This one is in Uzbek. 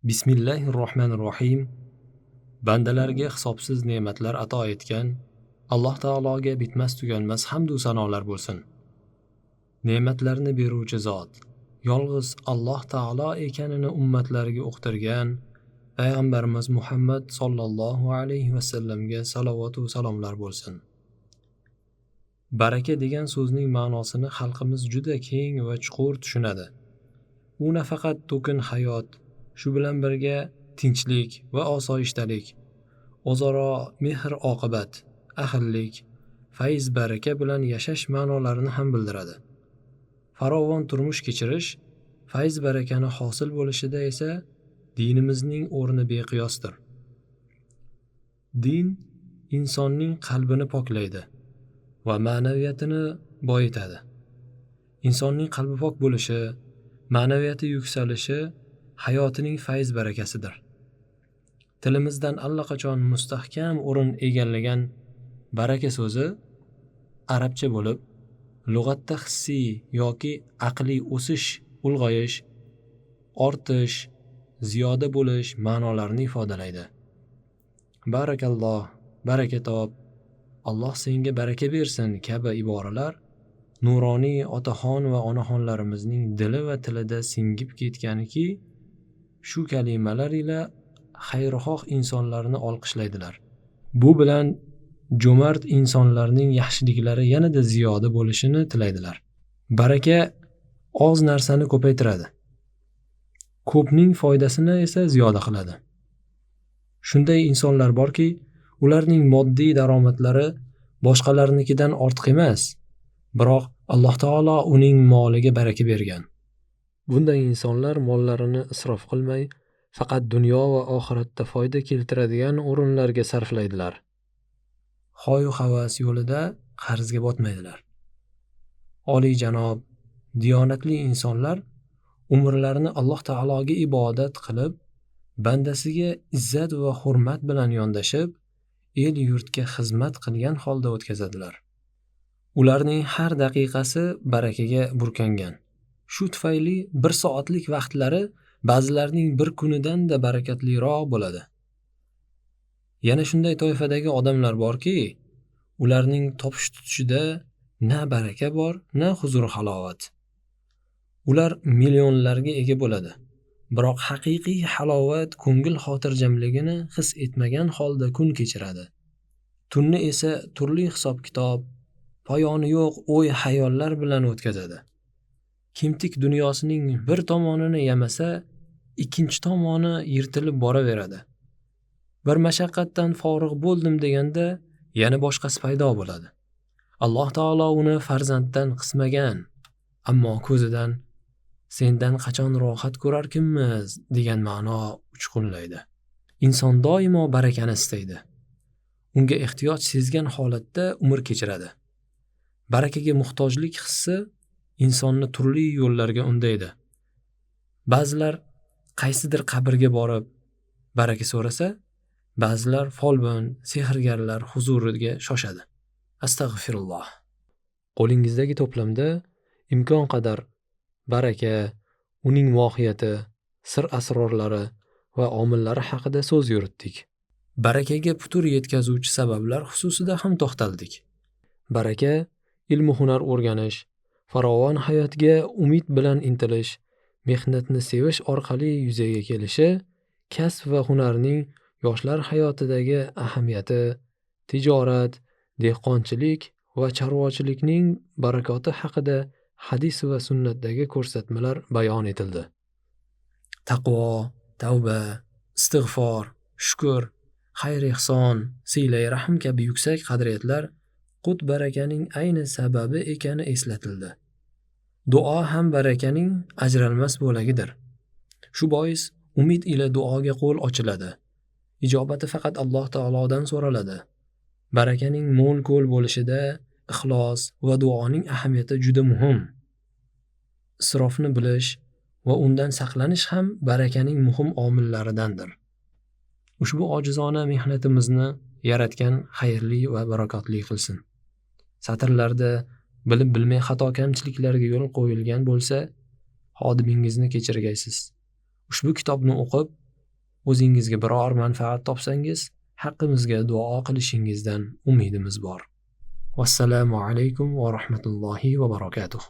Bismillahir rohmanir rohim. Bandalarga hisobsiz ne'matlar ato etgan Alloh taologa bitmas tuganmas hamd u sanolar bo'lsin. Ne'matlarni beruvchi zot yolg'iz Alloh taolo ekanini ummatlarga uqtirgan payg'ambarimiz Muhammad sollallohu alayhi vasallamga salovat va salomlar bo'lsin. Baraka degan so'zning ma'nosini xalqimiz juda keng va chuqur tushunadi. U nafaqat to'kin hayot, shu bilan birga tinchlik va osoyishtalik, o'zaro mehr-oqibat, ahillik, fayz-baraka bilan yashash ma'nolarini ham bildiradi. Farovon turmush kechirish, fayz-barakani hosil bo'lishida esa dinimizning o'rni beqiyosdir. Din insonning qalbini poklaydi va ma'naviyatini boyitadi. Insonning qalbi pok bo'lishi, ma'naviyati yuksalishi hayotining fayz-barakasidir. Tilimizdan allaqachon mustahkam o'rin egallagan baraka so'zi arabcha bo'lib, lug'atda hissiy yoki aqliy o'sish, ulg'ayish, ortish, ziyoda bo'lish ma'nolarini ifodalaydi. Barakalloh, baraka top, Alloh senga baraka bersin kabi iboralar nuroniy otaxon va onaxonlarimizning dili va tilida singib ketganiki, shu kalimalar ila xayrixoh insonlarni olqishlaydilar. Bu bilan jo'mard insonlarning yaxshiliklari yanada ziyoda bo'lishini tilaydilar. Baraka oz narsani ko'paytiradi. Ko'pning foydasini esa ziyoda qiladi. Shunday insonlar borki, ularning moddiy daromadlari boshqalarnikidan ortiq emas, biroq Alloh taolo uning moliga baraka bergan. Bunday insonlar mollarini isrof qilmay, faqat dunyo va oxiratda foyda keltiradigan o'rinlarga sarflaydilar. Hoyu havas yo'lida qarzga botmaydilar. Oliyjanob, diyonatli insonlar umrlarini Alloh taologa ibodat qilib, bandasiga izzat va hurmat bilan yondashib, el yurtga xizmat qilgan holda o'tkazadilar. Ularning har daqiqasi barakaga burkangan. Shu tufayli bir soatlik vaqtlari ba'zilarning bir kunidan-da barakatliroq bo'ladi. Yana shunday toifadagi odamlar borki, ularning topish tutishida na baraka bor, na huzur halovat. Ular millionlarga ega bo'ladi, biroq haqiqiy halovat, ko'ngil xotirjamligini his etmagan holda kun kechiradi. Tunni esa turli hisob-kitob, poyoni yo'q o'y-xayollar bilan o'tkazadi. Kemtik dunyosining bir tomonini yamasa, ikkinchi tomoni yirtilib boraveradi. Bir mashaqqatdan forig' bo'ldim deganda yana boshqasi paydo bo'ladi. Alloh taolo uni farzanddan qismagan, ammo ko'zidan sendan qachon rohat ko'rarkinmiz degan ma'no uchqunlaydi. Inson doimo barakani istaydi. Unga ehtiyoj sezgan holatda umr kechiradi. Barakaga muhtojlik hissi insonni turli yo'llarga undaydi. Ba'zilar qaysidir qabrga borib baraka so'rasa, ba'zilar folbin, sehrgarlar huzuriga shoshadi. Astag'firulloh. Qo'lingizdagi to'plamda imkon qadar baraka, uning mohiyati, sir asrorlari va omillari haqida so'z yuritdik. Barakaga putur yetkazuvchi sabablar xususida ham to'xtaldik. Baraka ilmu hunar o'rganish, farovon hayotga umid bilan intilish, mehnatni sevish orqali yuzaga kelishi, kasb va hunarning yoshlar hayotidagi ahamiyati, tijorat, dehqonchilik va chorvachilikning barakoti haqida hadis va sunnatdagi ko'rsatmalar bayon etildi. Taqvo, tavba, istig'for, shukr, xayr-ehson, siylai rahm kabi yuksak qadriyatlar qut barakaning ayni sababi ekani eslatildi. Duo ham barakaning ajralmas bo'lagidir. Shu bois umid ila duoga qo'l ochiladi. Ijobati faqat Alloh taolodan so'raladi. Barakaning mo'l-ko'l bo'lishida ixlos va duoning ahamiyati juda muhim. Isrofni bilish va undan saqlanish ham barakaning muhim omillaridandir. Ushbu ojizona mehnatimizni yaratgan xayrli va barakotli qilsin. Satrlarda bilib bilmay xato kamchiliklarga yo'l qo'yilgan bo'lsa, xodimingizni kechirgaysiz. Ushbu kitobni o'qib, O'zingizga biror manfaat topsangiz, haqqimizga duo qilishingizdan umidimiz bor. Vassalomu alaykum va rahmatullohi va barakatuh.